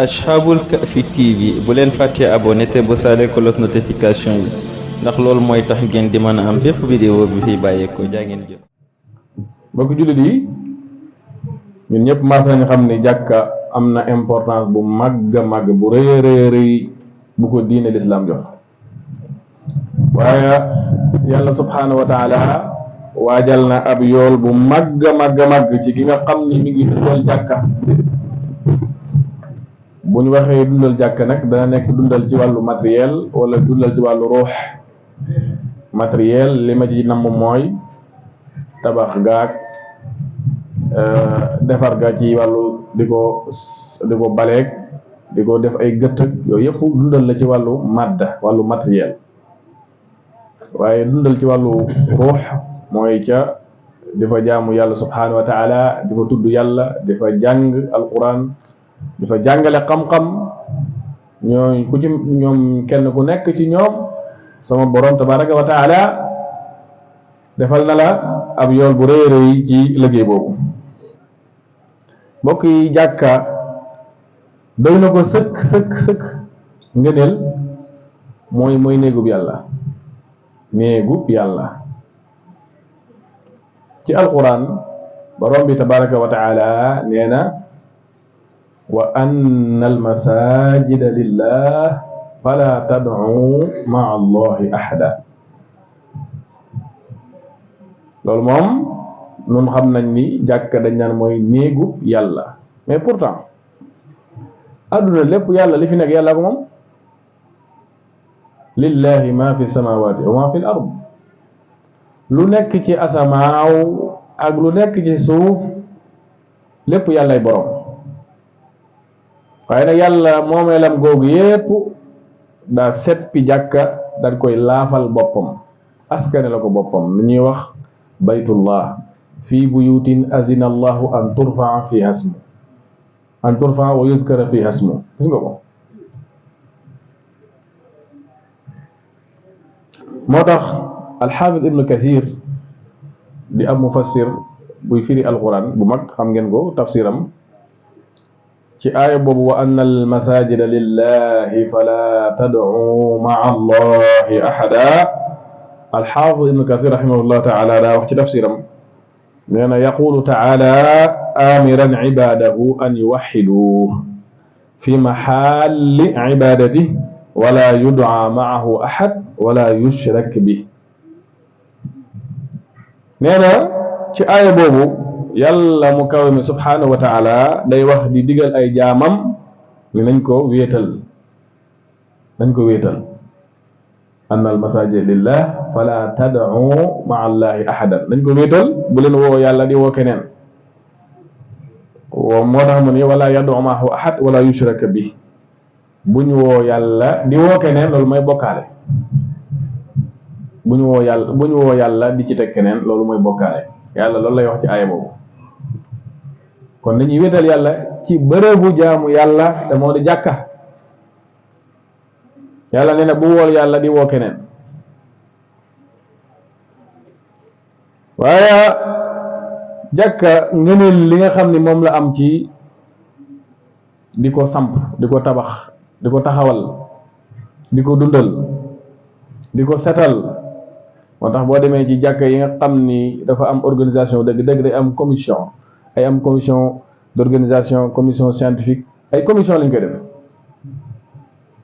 Ashabul Kahfi TV bu leen fàttee abonné te bu saale cloche notification yi ndax loolu mooy tax ngeen di mën a am bépp vidéo bi fi bàyyeekoo jaa ngeen jëf. mbokk jullit yi ñun ñëpp maas nañ xam ni jàkka am na importance bu màgg a màgg bu rëy a rëy bu ko diine lislaam jox waaye yàlla subhanahu wa taala waajal na ab yool bu màgg a màgg ci ki nga xam ni mi ngi dundal jàkka. bu ñu waxee dundal jàkka nag dana nekk dundal ci wàllu matériel wala dundal ci wàllu ruux. matériel li ma ci namm mooy tabax gaag defar ga ci wàllu di ko baleeg di ko def ay gëttëg yooyu yëpp dundal la ci wàllu madda wàllu matériel waaye dundal ci wàllu ruux mooy ca di fa jaamu yàlla subhanahu wa taala di fa tudd yàlla di fa jàng alquran di fa jàngale xam-xam ñooy ku ci ñoom kenn ku nekk ci ñoom sama borom tabaraka wa taala defal na la ab yool bu rëy rëy ci liggéey boobu mbokk yi jàkka doy na ko sëkk ngëneel mooy néegub yàlla ci alquran borom bi tabaraka wa taala nee na wa anna almasajida lillah fala tad'u ma'a allahi ahada loolu moom nun xam nañ ni jàkka dañ naan mooy néegu yàlla mais pourtant adduna lépp yàlla li fi nekk yàlla ko moom lillahi ma fi samawati wa ma fi l ard lu nekk ci asamaaw ak lu nekk ci suuf lépp yàllay borom waaye nag yàlla moomeelam googu yépp daa seppi jàkka dañ koy laafal boppam askane la ko boppam lu ñuy wax baytullah fi buyutin azina allahu an turfaa fiha ismu an turfaa wa yuzkara fiha ismu gis nga ko moo tax alxaafid ibnu kathir di am mufassir buy firi alquran bu mag xam ngeen ko tafsiram ci aaya boobu wa anna almasajida lillahi fala tad'u ma'a allahi ahada alxaafid ibnu kathir rahimahullah taala daa wax ci tafsiram nee na yaqulu taala amiran ibadahu an yuwaxidu fi maxalli ibadatihi wala yud'a ma'ahu ahad wala yushrak bi nee na ci aaya boobu yàlla mu kawe mi subhanahu wa taala day wax di digal ay jaamam ni nañ ko wéetal anna al masajid lillah fala tad'u ma'a allahi ahadan nañ ko wéetal bu leen woo yàlla di woo keneen moo tax mu ni wala yad'u ma'ahu ahad wala yushraka bi buñ woo yàlla di woo keneen loolu mooy bokkaale buñ woo yàlla di ci teg keneen loolu mooy bokkaale yàlla loolu lay wax ci aaya boobu kon dañuy wéetal yàlla ci bërëbu jaamu yàlla te moo di jàkka yàlla nee na bu wool yàlla di woo keneen waaye jàkka ngëneel li nga xam ni moom la am ci di ko samp di ko tabax di ko taxawal di ko dundal di ko setal moo tax boo demee ci jàkka yi nga xam ni dafa am organisation dëgg day am commission d'organisation commission scientifique ay commission lañ koy def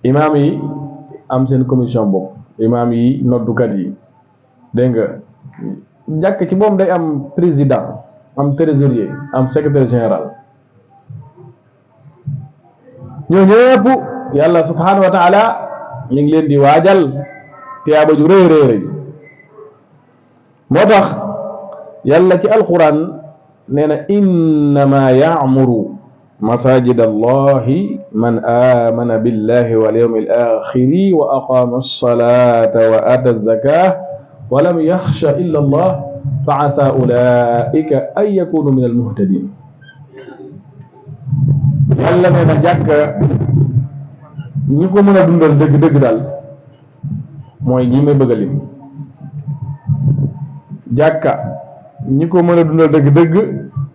imaam yi am seen commission bopp imaam yi noddukat yi dégg nga jàkk ci moom day am président am trésorier am secrétaire général ñoo ñëpp yàlla subhanahu wa taala ñu ngi leen di waajal tiyaaba ju rëy moo tax yàlla ci alquran nee na innama ya'muru masajid allahi man amana billahi wal yawmil akhiri wa aqama as-salata wa ata az-zakah wa lam yakhsha illa allah fa asa ulaika an yakunu min al-muhtadin yàlla nee na jàkk ñi ko mën a dundal dëgg daal mooy ñi may bëgg a lim jàkka ñi ko mën a dundal dëgg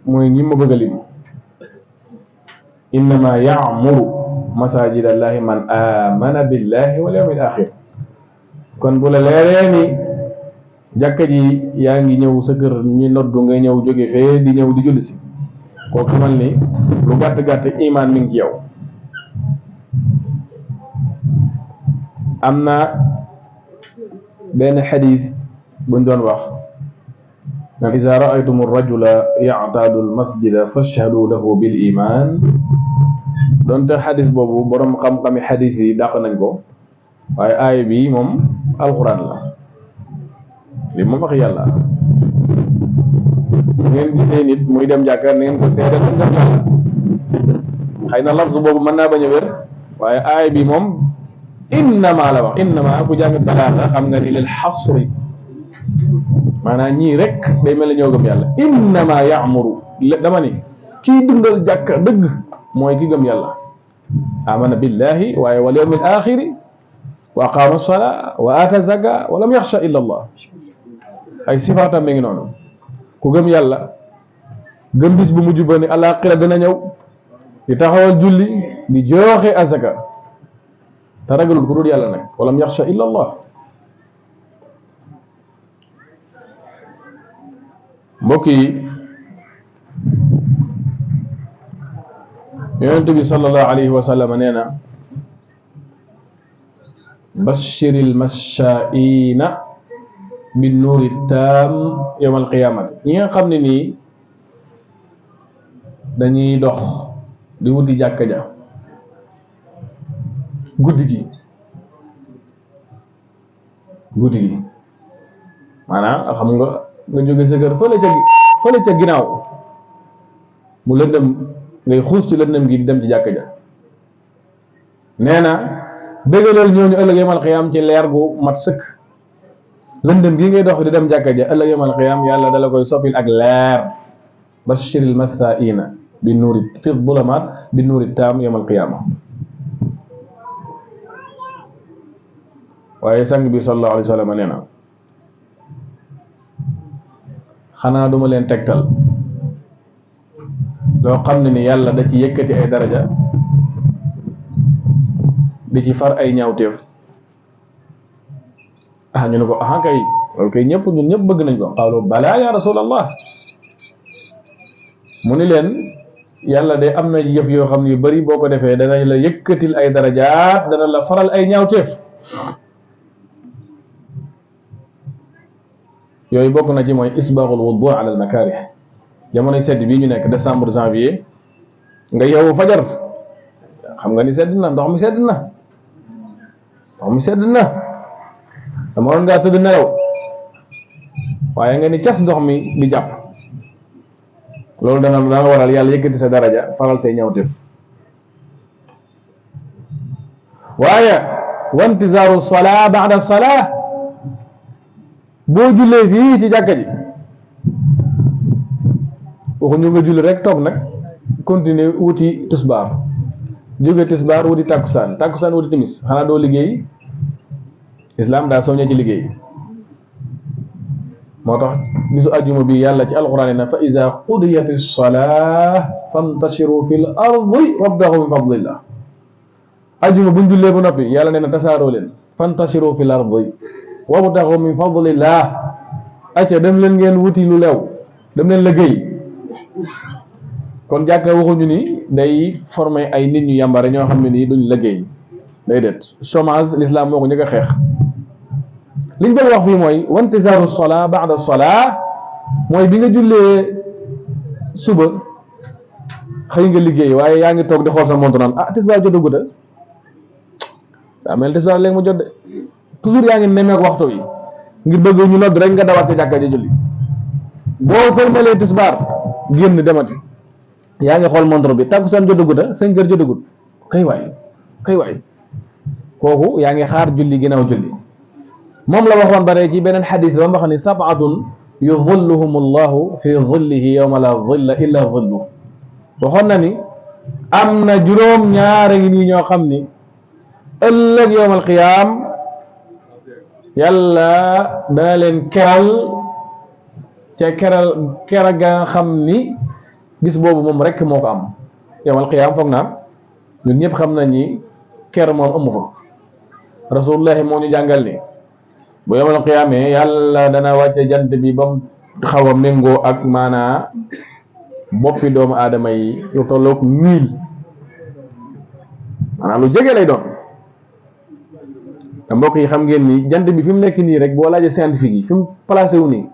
mooy ñi ma bëgg a lim innama ya'muru masajid allahi man amana billahi wal yawmil axir. kon bu la leeree ni jàkka ji yaa ngi ñëw sa kër ñi noddu nga ñëw jóge fee di ñëw di julli si koo xamal ni lu gàtt gàtt iman mi ngi ci yow. am na benn xadis buñ doon wax naan iza raaytum rajula ya'tadu almasjida fashhadu lahu bil iman. donte xadis boobu borom xam-xami xadis yi dàq nañ ko waaye aaya bi moom alquran la li moom wax yàlla. ngeen gisee nit muy dem jàkkaar na ngeen ko seedal ngëm yàlla. xëy na lafzu boobu mën naa bañ a wér waaye aaya bi moom innama la wax innama ku jàng balaaxa xam nga ni lil xasri maanaam ñii rek day mel ne ñoo gëm yàlla. innama yaamuru dama ni kii dundal jàkka dëgg mooy ki gëm yàlla amana billahi waaye wal yawmil axiri wa aqama salaa wa ata zaka wa lam yaxsha illa allah. ay sifaatam mi ngi noonu ku gëm yàlla gëm bis bu mujj ba ni alaaxira dana ñëw di taxawal julli di joxe azaka te ragalul ku dul yàlla nag wa lam yaxsha illa allah. mbokk yi yonent bi sallallahu alayhi wa sallam nee na bashiril mashaa'ina bin nuuri taam yawmal qiyaamati. ñi nga xam ne nii dañuy dox di wuti jàkka ja guddi gi maanaam xam nga jóge sa kër fële ca ginnaaw mu lëndëm ngay xuus ci lëndëm gi di dem ci jàkka ja. nee na dëggalal ñooñu ëllëg yawmal qiyaam ci leer gu mat sëkk. lëndëm gi ngay dox di dem jàkka ja ëllëg yawmal qiyaam yàlla dala koy soppil ak leer. bashiril masaa'iina bi nuuri fi zulumaat bi nuuri taam yawmal qiyaama. waaye sang bi sallallahu alayhi wa sallam nee na xanaa duma leen tegtal loo xam ne ni yàlla da ci yëkkati ay daraja di ci far ay ñaawteef. ñu ne ko kay loolu kay ñun ñëpp bëgg nañ ko. qaalu balaa ya rasulallah. mu ni leen yàlla de am na yëf yoo xam ne yu bari boo ko defee danañ la yëkkatil ay darajaat dana la faral ay ñaawteef. yooyu bokk na ci mooy isbaaxul wudu ala al makaarih. jamonoy sedd bii ñu nekk décembre janvier nga yeewu fajar xam nga ni sedd na ndox mi sedd na dama waroon ngaa tëdd nelaw waaye nga ni cas ndox mi di jàpp. loolu dana waral yàlla yëkkati sa daraja faral say ñawteef. waaye wantizaaru salaa ba'da salaa boo jullee fii ci jàkka ji waxuñu nga julli rek toog nag continuer wuti tisbaar jóge tisbaar wuti takkusaan wuti timis xanaa doo liggéey. islam daa soññee ci liggéey. moo tax bisu ajjuma bi yàlla ci alquran na fa iza qudiyati salaa fantashiru fil ardi wabtagu min fadlillah. ajjuma buñ jullee ba noppi yàlla nee na tasaaroo leen fantashiru fil ardi wabtagu min fadlillah. acca dem leen ngeen wuti lu lew dem leen liggéey. kon jàkka waxuñu ni day former ay nit ñu yàmbare ñoo xam ne nii duñ liggéey. day det chômage l'islam moo ko njëkk a xeex. liñ bëgg wax fii mooy wantizaaru salaa ba'da salaa mooy bi nga jullee suba xëy nga liggéey waaye yaa ngi toog di xool sa montre naan tisbaar jotagut daa mel tisbaar léegi mu jot de toujours yaa ngi nemmeeku waxtu yi ngir bëgg ñu nodd rek nga dawaat ci jàkka ji julli. boo sëlmalee tisbaar génn demati yaa ngi xool montre bi takkusaan jotagut 5 heures jotagut kay waay kooku yaa ngi xaar julli ginnaaw julli. moom la waxoon bare ci beneen xadis ba mu wax ni sab'atun yudhilluhum allahu fi dhillihi yawma la dhilla illa dhilluhu. waxoon na ni am na juróom ñaari ngi nii ñoo xam ni ëllëg yawmal qiyaam yàlla dana leen keral ca kera ga nga xam ni bis boobu moom rek moo ko am. yawmal qiyaam foog naa ñun ñëpp xam nañ ni ker moom amu fa rasulullahi moo ñu jàngal ni bu yawmal qiyaamee yàlla dana wàcce jant bi ba mu xaw a méngoo ak maanaa boppi doomu aadama yi lu tolloog 1000 maanaam lu jege lay doon te mbokk yi xam ngeen ni jant bi fi mu nekk nii rek boo laajee scientifique yi fi mu placé wu nii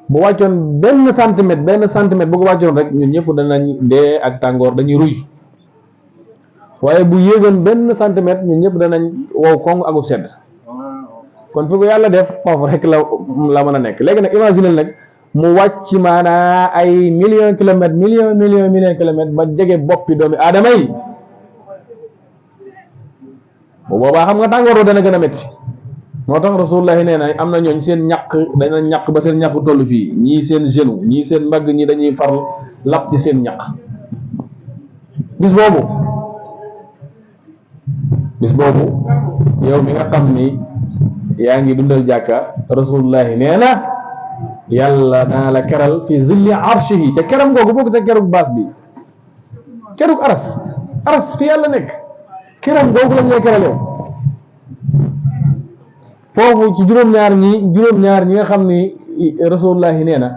bu wàccoon benn centimètre bu ko wàccoon rek ñun ñëpp danañ dee ak tàngoor dañuy ruy waaye bu yéegoon benn centimètre ñun ñëpp danañ wow koŋ akub sedd kon fi ko yàlla def foofu rek la mën a nekk léegi nag imaginer nag mu wàcc maanaa ay million kilomètres ba jege boppi doomi aadama yi bu boobaa xam nga tàngoor dana gën a métti moo tax rasulullahi nee na am na ñooñ seen ñaq dana ñaq ba seen ñaq toll fii ñii seen genou ñii seen mbagg ñi dañuy far lap ci seen ñaq bis boobu yow mi nga xam ni yaa ngi dundal jàkka rasulullahi nee na yàlla dana la keral fi zilli arshihi ca keram googu bokk ca kerug baas bi kerug aras fi yàlla nekk keram googu lañ lay keral yow foofu ci juróom-ñaar ñi nga xam ni rasulullahi nee na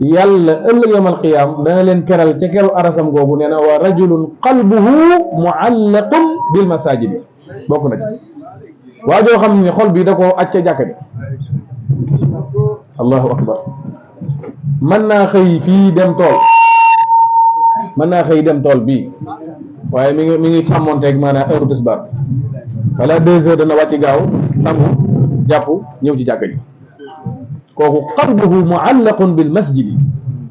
yàlla ëllëg yawmal qiyaam dana leen keral ca keru arasam googu nee na wa rajulun qalbuhu muallaqun bil masajidi bokk na ci waa joo xam ne xol bi da koo acca jàkka bi allahu akbar mën naa xëy fii dem tool bii waaye mi ngi sàmmonteeg maanaam heure tisbaar wala 2 heures dana wàcc gaaw sangu jàpp ñëw ci jàkka ji kooku qalbuhu muallaqun bil masjidi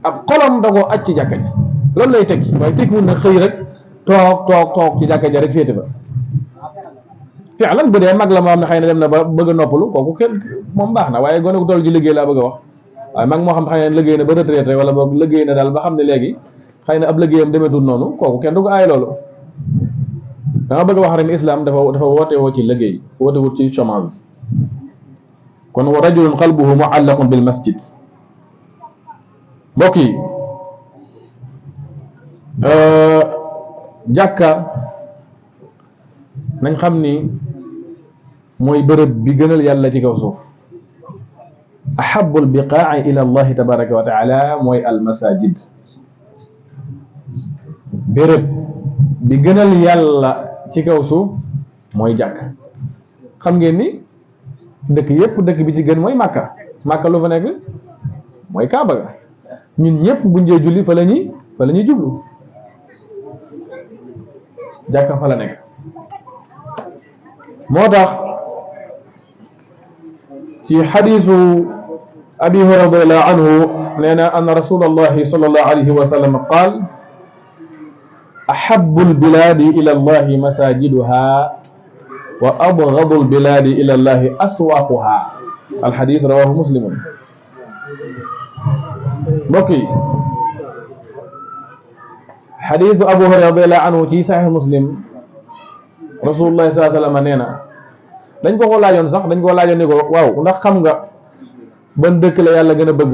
ab xolam da koo acc ci jàkka ji loolu lay tekki waaye tekkiwul na xëy rek toog ci jàkka ji rek féete fa fi'lan bu dee mag la moo xam ne xëy na dem na ba bëgg a noppalu kooku kenn moom baax na waaye gone gu toll ci liggéey laa bëgg a wax waaye mag moo xam xëy na liggéey na ba retraité wala boog liggéey na daal ba xam ne léegi xëy na ab liggéeyam demetul noonu kooku kenn du ko aay loolu dama bëgg a wax rek ne islam dafa woote woo ci liggéey woote wut ci chômage kon wa rajulun qalbuhu muallaqun bil masjid mbokk yi jàkka nañ xam ni mooy bërëb bi gënal yàlla ci kaw suuf ahabul biqaa'i ila allahi tabaraka wa taala mooy al masajid bërëb bi gënal yàlla ci kaw suuf mooy jàkk xam ngeen ni dëkk bi ci gën mooy màkka lu fa nekk mooy kaaba ga ñun ñëpp buñ jee julli fa la ñuy jublu jàkka fa la nekk moo tax ci xadiisu abi hurayra radiyallahu anhu nee na anna rasulallahi sallallahu alayhi wa sallam qaal ahabbu albilaadi ila allahi masajiduha wa abghadu albilaadi ila allahi aswaaquha alxadiis rawahu muslimun mbokk yi xadiisu abu hurayra radiyallahu anhu ci saxiix muslim rasulullah sallallahu alayhi wa sallam nee na dañ ko laajoon sax dañ ko laajoon ni ko waaw ndax xam nga ban dëkk la yàlla gën a bëgg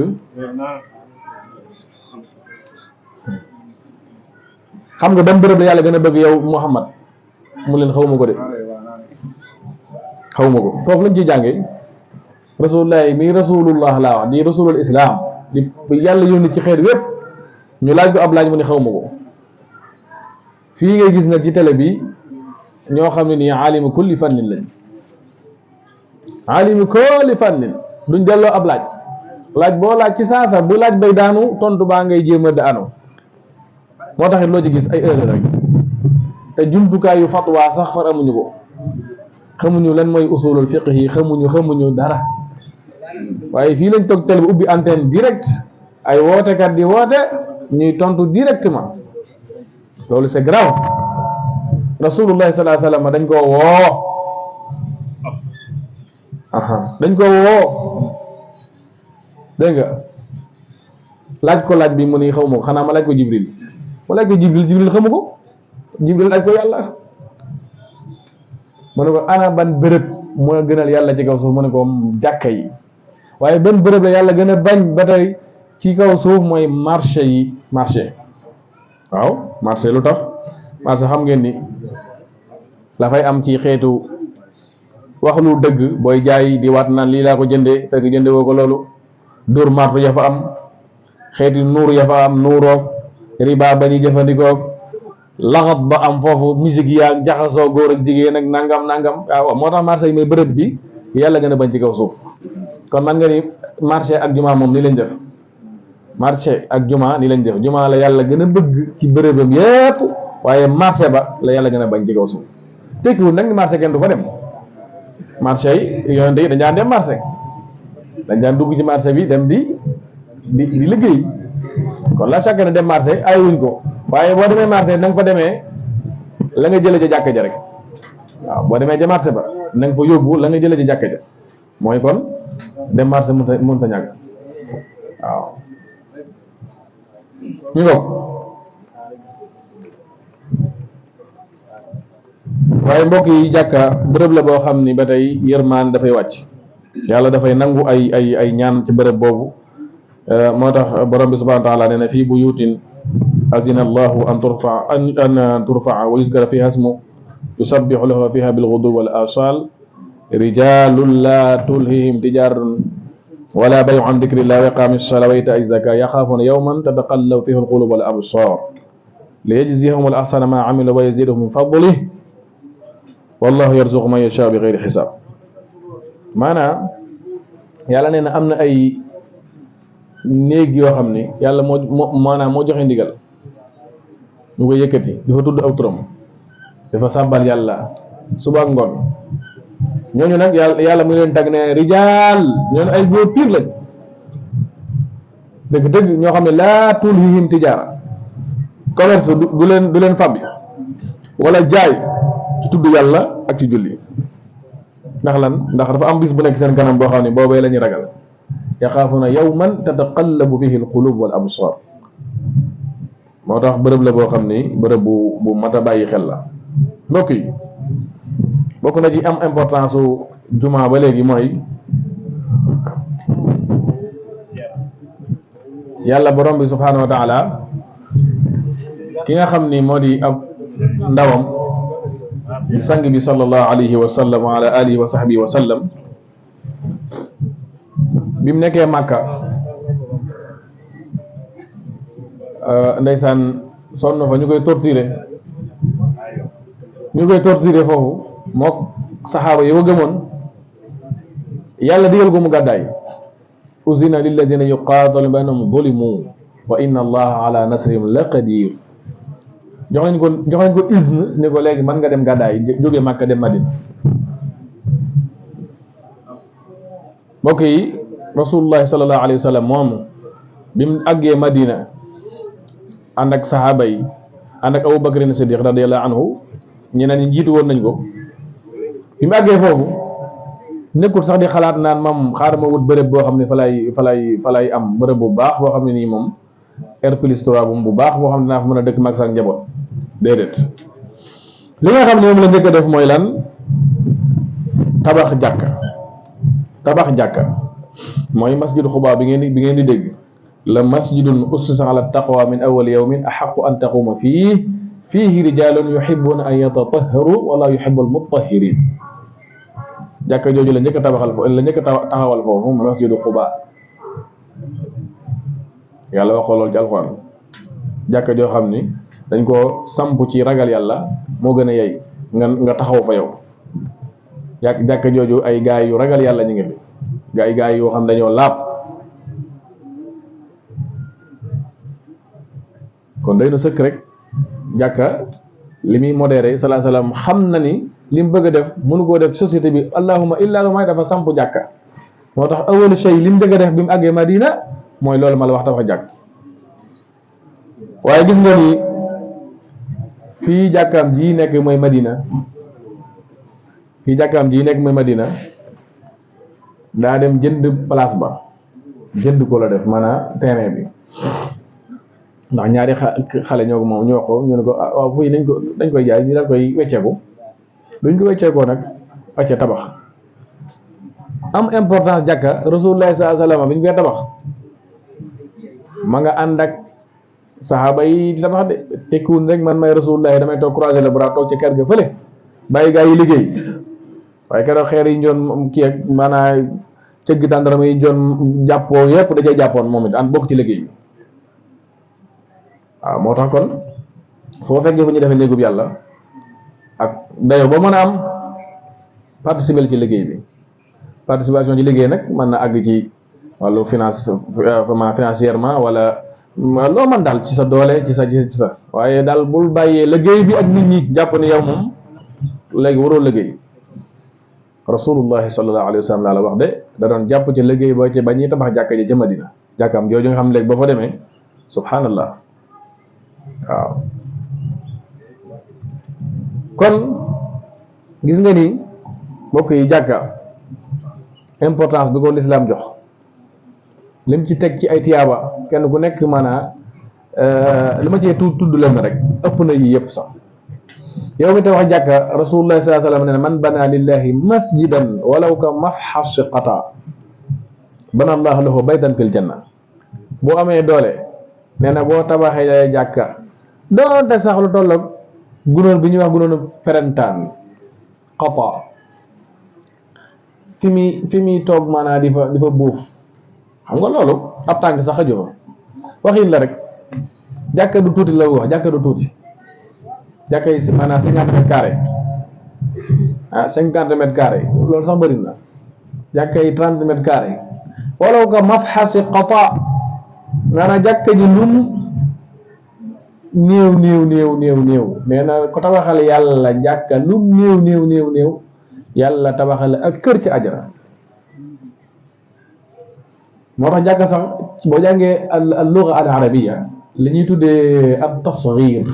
xam nga ban bërëb la yàlla gën a bëgg yow Muhammad mu leen xawma ko de xawma ko foofu lañ ciy jàngee rasulullah mi rasulullah laa wax di rasulul islam di yàlla yónni ci xeet wépp ñu laaj ko ab laaj mu ne xawma ko fii ngay gis nag ci télé bi ñoo xam ne nii aalimu kulli fannin lañ aalimu kulli fannin duñ delloo ab laaj boo laaj ci saasa bu laaj bay daanu tontu baa ngay jéem a daanu moo taxit loo ci gis ay erreur rek te jumtukaay yu fatwa sax far amuñu ko xamuñu lan mooy usulul fiqh yi xamuñu dara waaye fii lañ toog télé bi ubbi antenne direct ay wootekat di woote ñuy tontu directement loolu c'est grave rasulullah sallallahu alayhi wa sallam dañ koo woo dégg nga laaj ko laaj bi mu ni xaw ma ko xanaa ma laaj ko jibril jibril xamu ko jibril laaj ko yàlla mu ne ko ana ban bërëb moo gënal yàlla ci kaw suuf mu ne ko jàkka yi waaye ban bërëb la yàlla gën a bañ ba tey ci kaw suuf mooy marché waaw marché lu tax marché xam ngeen ni la fay am ci xeetu wax lu dëgg booy jaay di waat naan lii laa ko jëndee fekk jënde woo ko loolu, dóor martu ya fa am, xeeti nuur ya fa am, nuuroog riba ba ñuy jëfandikoog laxat ba am foofu, musique yaa jaxasoo góor ak jigéen ak nangam waaw moo tax marché yi mooy bërëb bi yàlla gën a bañ ci kaw suuf. kon man nga ni marché ak juma moom ni lañ def, marché ak juma ni lañ def, juma la yàlla gën a bëgg ci bërëbam yépp, waaye marché ba la yàlla gën a bañ ci kaw suuf. tekkiwul nag ni marché kenn du fa dem, marché yi yonente yi dañ daan dem marché, dañ daan dugg ci marché bi dem di liggéey. kon la chaque ne dem marché ay wuñ ko, waaye boo demee marché na nga fa demee la nga jëlee ca jàkka ja rek. waaw boo demee ca marché ba na nga fa yóbbu la nga jëlee ca jàkka ja, mooy kon dem marché mënut a ñàkk. waaw ñu ngo waaye mbokk yi jàkka bërëb la boo xam ni ba tey yërmaan dafay wàcc, yàlla dafay nangu ay ñaan ci bërëb boobu. moo tax borom bi subhanahu wa taala nee na fii buyutin azina allahu an turfaa wa yuskara fiha ismu yusabbihu lahu fiha bilghudu wal asal rijalun la tulhihim tijaratun wala bayu an dikrillah wa iqami ssalati wa ita'i zaka yaxaafuna yawman tataqallabu fihi alqulub wal absar liyajziyahum al ahsana ma amilu wa yazidahum min fadlih wallahu yarzuqu man yasha bi ghayri hisab. maanaam yàlla nee na am na ay néeg yoo xam ni yàlla moo joxe ndigal ñu koy yëkkati dafa tudd aw turam, dafa sàbbal yàlla suba ak ngoon. ñooñu nag yàlla mu leen tag ne rijaal, ñooñu ay góor piir lañ dëgg-dëgg, ñoo xam ne laa tulhihim tijaara, commerce du leen fàbbi wala jaay ci tudd yàlla ak ci julli. ndax lan? ndax dafa am bis bu nekk seen kanam boo xam ne boobee la ñuy ragal, yaxaafuna yawman tataqallabu fihi alqulub wal absar. moo tax bërëb la boo xam ni bërëb bu mat a bàyyi xel la. mbokk yi, bokk na ci am importance su juma ba léegi mooy yàlla borom bi subhanahu wa taala ki nga xam ni moo di ab ndawam di sang bi sallallahu alayhi wa sallam wa ala alihi wa sahbihi wa sallam bi mu nekkee Màkka ndeysaan sonn fa ñu koy torturer foofu mook saxaaba yi wa gëmoon. yàlla digal ko mu gàddaay, uzina lilladina yuqaataluuna bi annahum zulimu wa inna allaha ala nasrihim la qadir. jox nañ ko izn ne ko léegi mën nga dem gàddaay, jógee Màkka dem Madina. mbokk yi, rasulullahi sallallahu alayhi wa sallam moom bi mu àggee Madina ànd ak saxaaba yi, ànd ak Abu Bakrin Siddiq radiyallahu anhu, ñeneen ñi jiitu woon nañ ko. bi mu àggee foofu nekkul sax di xalaat naan moom xaaral ma wut bërëb boo xam ne fa lay am bërëb bu baax boo xam ne nii moom R+3 bu baax boo xam ne dinaa fa mën a dëkk mag sax njaboot. déedéet, li nga xam ne moom la njëkk a def mooy lan? tabax jàkka mooy masjidu Xubaa bi ngeen di dégg. la masjidun ussisa ala taqwa min awwali yawmin ahaqqu an taquma fiihi rijaalun yuhibbuna an yatatahharu wala yuhibbul mutahhirin. jàkka jooju la njëkk a taxawal foofu masjidu Xubaa. yàlla waxoo lool ci alxuraan. jàkka joo xam ni dañ koo samp ci ragal yàlla moo gën a yey nga taxaw fa yow. jàkka jooju ay gaay yu ragal yàlla ñu ngi fi, gaay yoo xam dañoo laab. kon day na sëkk rek jàkka li muy modéré salaa salaam xam na ni li mu bëgg a def mënu koo def société bi allahumma illa lu may dafa samp jàkka. moo tax awwalu shay li mu bëgg a def bi mu àggee Madina mooy loolu ma la wax dafa jàkk. waaye gis nga ni fii jàkkaam ji nekk mooy Madina daa dem jënd place ba, jënd ko la def maanaam terrain bi. ndax ñaari xale ñoo ko ñu ne ko waaw fii dañ koy jaay ñu daal koy wecceeku. duñ ko wecceekoo nag wàcce tabax. am importance jàkka rasulullah sallallahu alayhi wasallam bi ñu koy tabax ma nga ànd ak saxaaba yi di tabax de tekkiwul rek man may rasulullah damay toog croiser le bras toog ci kër ga fële bàyyi gaa yi liggéey waaye keroog xeer yi njoon kii ak maanaam cëgg tàndarama yi njoon jàppoo yépp da cay jàppoon moom it an bokk ci liggéey bi waaw moo tax kon foo fekkee fu ñu defee néegub yàlla ak dayo ba mën a am participer ci liggéey bi participation ci liggéey nag mën na àgg ci wàllu financièrement wala loo mën daal ci sa doole ci sa waaye daal bul bàyyee liggéey bi ak nit ñi jàpp ne yow moom léegi waroo liggéey rasulullahi sallallahu alayhi wa sallam la wax de da doon jàpp ci liggéey ba ci ba ñuy tabax jàkka ji ca Madina jàkkaam jooju nga xam ne léegi ba fa demee subhanallah waaw kon gis nga ni mbokk yi jàkka importance bi ko lislaam jox lim ci teg ci ay tiyaaba kenn ku nekk maanaa li ma cee tudd leen rek ëpp na yi yëpp sax yow mi te wax jàkka rasulullah sallallahu alayhi wa sallam ne man bana lillahi masjidan walaw ka mafxasi qata bana allah lahu baytan fil janna boo amee doole nee na boo tabaxee jàkka doonte sax lu tolloog gunóor bi ñuy wax gunóor perentaan qata fi muy toog maanaa di fa buuf xam nga loolu ab tànk sax a jofa waxin la rek jàkka du tuuti la wax jàkka du tuuti jàkka yi maanaam 50 mètres carrés 50 mètres carrés loolu sax bëri na jàkka yi 30 mètres carrés walaw ka mafxasi qata maanaam jàkka ji lum néew nee na ko tabaxale yàlla jàkka lum néew yàlla tabaxale ak kër ci ajara moo tax jàkka sax boo jàngee al lugha al arabia li ñuy tuddee ab tasghir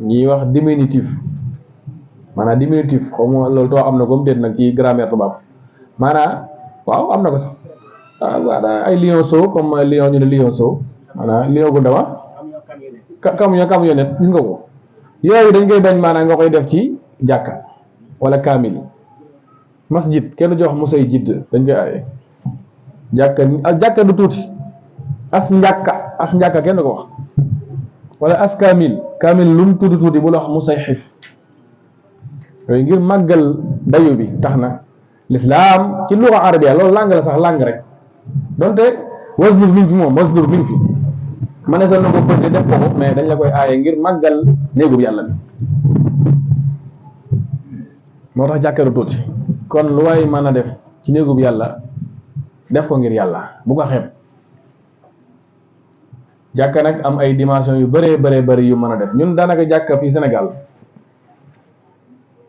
ñuy wax diminutif maanaam diminutif xaw ma loolu too am na comme déet nag ci grammaire tubaab maanaam waaw am na ko sax waaw ay lionceau comme lion ñu ne lionceau maanaam lion gu ndawa camionnette gis nga ko yooyu dañ koy bañ maanaam nga koy def ci jàkka wala kaamil masjid kenn jox musay jidd dañ koy aaye jàkka du tuuti as njàkka kenn ko wax wala as kaamil lu mu tuuti bu la wax musay xif yooyu ngir màggal dayu bi tax na l'islam ci luga arabia loolu langue la sax langue rek donte wasdur mi ngi fi ma ne sa na ko bënte def ko mais dañ la koy aaye ngir màggal néegub yàlla bi moo tax jàkka du tuuti kon lu waay mën a def ci néegub yàlla def ko ngir yàlla bu ko xeeb jàkka nag am ay dimension yu bëree bëri yu mën a def ñun daanaka jàkka fii Sénégal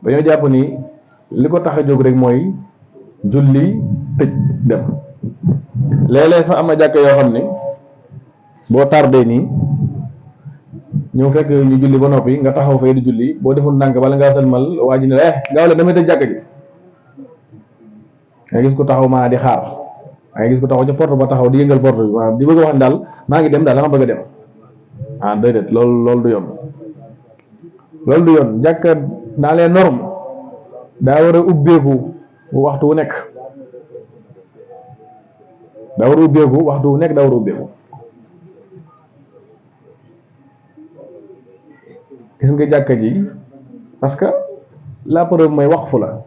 dañoo jàpp ni li ko tax a jóg rek mooy julli tëj dem léeg-léeg sax am na jàkka yoo xam ne boo tardé nii ñëw fekk ñu julli ba noppi nga taxaw fay di julli boo deful ndànk bala ngaa sëlmal waa ji ne gaaw la damay tëj jàkka ji nga gis ko taxaw maa di xaar nga gis ko taxaw ca porte ba taxaw di yëngal porte bi maanaam di bëgg a wax ne daal maa ngi dem daal dama bëgg a dem déedéet loolu du yoon loolu du yoon jàkka dans les normes daa war a ubbeeku waxtu wu nekk daa war a ubbeeku gis nga jàkka ji parce que la preuve mooy waqfu la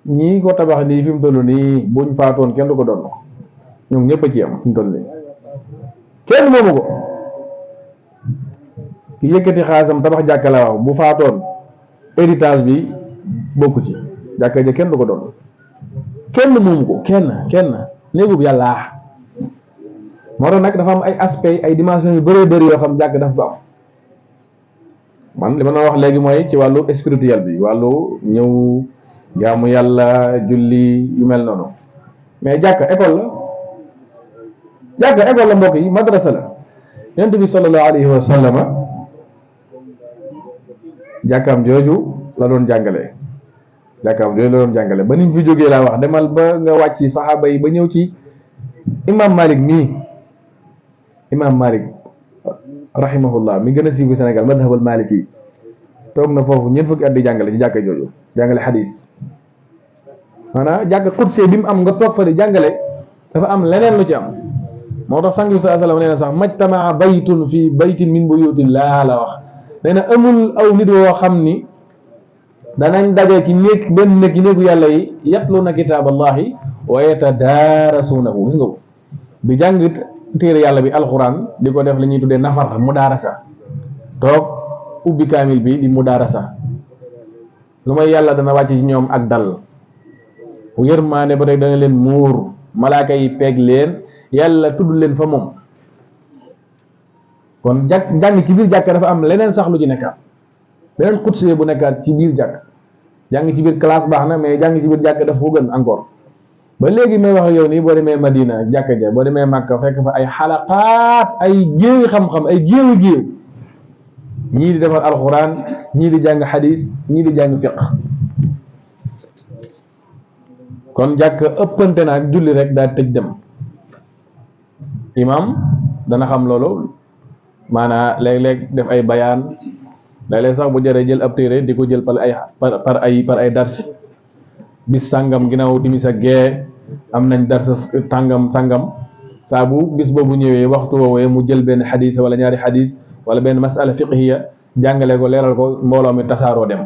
ñii ko tabax nii fi mu toll nii buñ faatoon kenn du ko doon ñoom ñëpp a ci am fi mu toll nii kenn moomu ko ki yëkkati xaalisam tabax jàkka la wax bu faatoon héritage bi bokku ci jàkka ji kenn du ko doon kenn moomu ko kenn néegub yàlla moo tax nag dafa am ay aspect ay dimension yu bëree bëri yoo xam jàkk daf ko am man li ma doon wax léegi mooy ci wàllu spirituel bi wàllu ñëw jaamu yàlla julli yu mel noonu mais jàkka école la mbokk yi madrasa la yonent bi sallallahu alayhi wa sallama jàkkaam jooju la doon jàngale ba ni mu fi jógee laa wax demal ba nga wàcc saxaaba yi ba ñëw ci imam Malik rahimahullah mi gën a siiw Sénégal madhabal maliki toog na foofu ñeent fukki at di jàngale ci jàkka jooju jàngale xadiis maanaam jàkka qudsi bi mu am nga toog fa di jàngale dafa am leneen lu ci am moo tax sang bi sallallahu alayhi wa sallam nee na sax majtamaa baytun fii baytin min buyutillah la wax nee na amul aw nit woo xam ni danañ daje ci néeg benn néeg ci néegu yàlla yi yatluuna kitaaballahi wa yatadaarasuunahu gis nga ko di jàng téere yàlla bi alquran di ko def li ñuy tuddee nafar mudaarasa toog ubbi kaamil bi di mudaarasa lu may yàlla dana wàcc ci ñoom ak dal yërmaande ba tey dana leen muur malaaka yi peeg leen yàlla tudd leen fa moom kon jàng ci biir jàkk dafa am leneen sax lu ci nekkaat leneen xutsee bu nekkaat ci biir jàkk jàng ci biir classe baax na mais jàng ci biir jàkk dafa ko gën encore ba léegi may wax ak yow nii boo demee Madina jàkka ja boo demee Makka fekk fa ay xalaqaat ay géewi xam-xam ay géewi géew ñii di defar alxuraan ñii di jàng xadis ñii di jàng fiq kon jàkk ëppante na ak julli rek daal tëj dem imam dana xam loolu maanaa léeg-léeg def ay bayaan léeg-léeg sax bu jëree jël ab téere di ko jël par ay dars bis sàngam ginnaaw timis ak gee am nañ dars tàngam saa bu bis boobu ñëwee waxtu woowee mu jël benn xadis wala ñaari xadis wala benn masala fiqhiya jàngale ko leeral ko mbooloo mi tasaaroo dem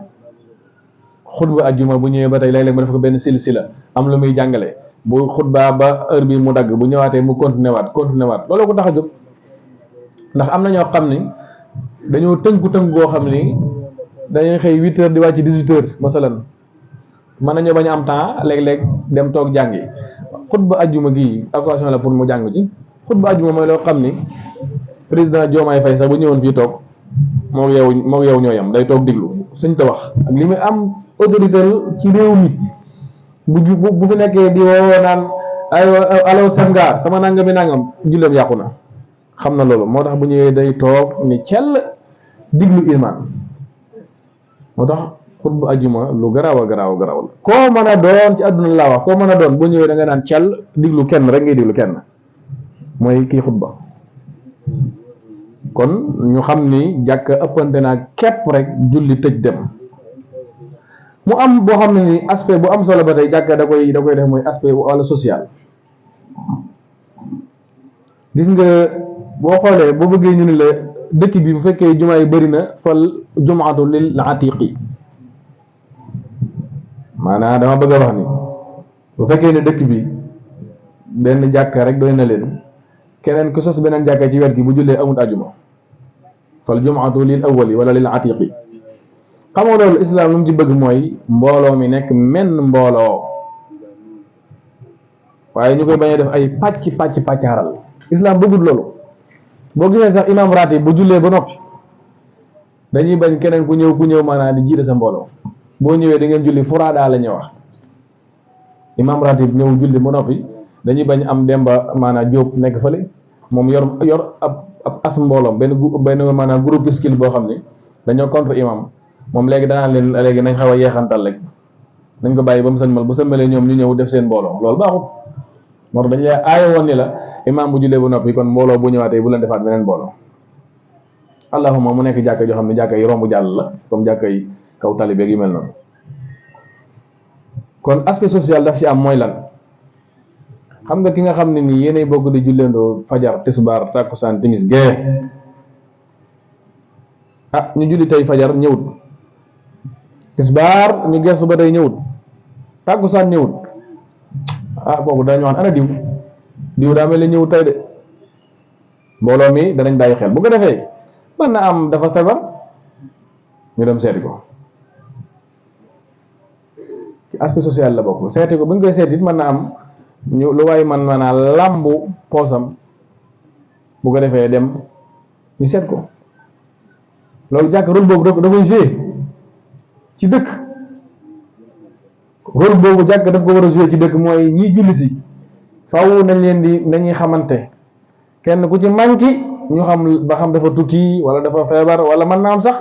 xutba ajjuma bu ñëwee ba tey léeg-léeg mu def ko benn silsila am lu muy jàngale bu xutba ba heure bi mu dagg bu ñëwaatee mu continué waat loolu ko tax a jóg ndax am na ñoo xam ni dañoo tënku goo xam ni dañuy xëy 8 heures di wàcc 18 heures masalan mën nañoo bañ a am temps léeg-léeg dem toog jàngi xutba ajjuma gi occasion la pour mu jàng ci xutba ajjuma mooy loo xam ni président Diomaye Faye sax bu ñëwoon fii toog moo yow ñoo yam day toog diglu suñ ko wax ak li muy am autorité ci réew mi bu fi nekkee di woo naan ay alo Senghar sama nangam mi nangam julleem yàqu na xam na loolu moo tax bu ñëwee day toog ni cell diglu iman moo tax xutba ajuma lu garaaw a garaaw la koo mën a doon ci àdduna laa wax koo mën a doon bu ñëwee da nga naan cell diglu kenn rek ngay diglu kenn mooy kii xutba kon ñu xam ni jàkk ëppante naa képp rek julli tëj dem mu am boo xam ne ni aspect bu am solo ba tey jàkk da koy def mooy aspect wala social gis nga boo xoolee boo bëggee ñu ne la dëkk bi bu fekkee jumaa yi bëri na fal jumaatu lil atiqi maanaam dama bëgg a wax ni bu fekkee ne dëkk bi benn jàkka rek doy na leen keneen ku sos beneen jàkka ci wet gi bu jullee amul ajuma fal jumaatu lil awwali wala lil atiqi xam nga loolu islam lu mu ci bëgg mooy mbooloo mi nekk menn mbooloo waaye ñu koy bañ a def ay pàccaaral islam bëggul loolu boo gisee sax imam ratib bu jullee ba noppi dañuy bañ keneen ku ñëw maanaam di jiite sa mbooloo boo ñëwee da ngeen julli furaada la ñuy wax imam ratib ñëw julli ba noppi dañuy bañ am demba maanaam jóob nekk fële moom yor ab as mbooloom benn maanaam groupe skill boo xam ne dañoo contre imam moom léegi danaa leen léegi nañ xaw a yeexantal rek nañ ko bàyyi ba mu sëlmal bu sëlmalee ñoom ñu ñëw def seen mbooloo loolu baaxut moo tax dañu aaye woon ni la imam bu jullee ba noppi kon mbooloo bu ñëwaatee bu leen defaat beneen mbooloo allahuma mu nekk jàkka joo xam ne jàkka yi romb jàll la comme jàkka yi kaw talibeeg yu mel noonu kon aspect social daf ci am mooy lan xam nga ki nga xam ne nii yéenay bokk di julleendoo fajar tisbaar takkusaan timis gee ñu julli tey fajar ñëwut tisbaar ñu gestu ba tey ñëwut takkusaan ñëwut kooku dañu wax ana diw daa mel ni ñëwut tey de mbooloo mi danañ bàyyi xel bu ko defee mën na am dafa feebar ñu dem seeti ko ci aspect social la bokk seeti ko bu ñu koy seeti it mën na am ñu lu waay man maanaam làmbu poosam bu ko defee dem ñu seet ko loolu jàkk rôle boobu da koy joué ci dëkk rôle boobu jàkk daf ko war a joué ci dëkk mooy ñiy julli si faaw nañuy xamante kenn ku ci manqué ñu xam ba xam dafa tukki wala dafa feebar wala mën naa am sax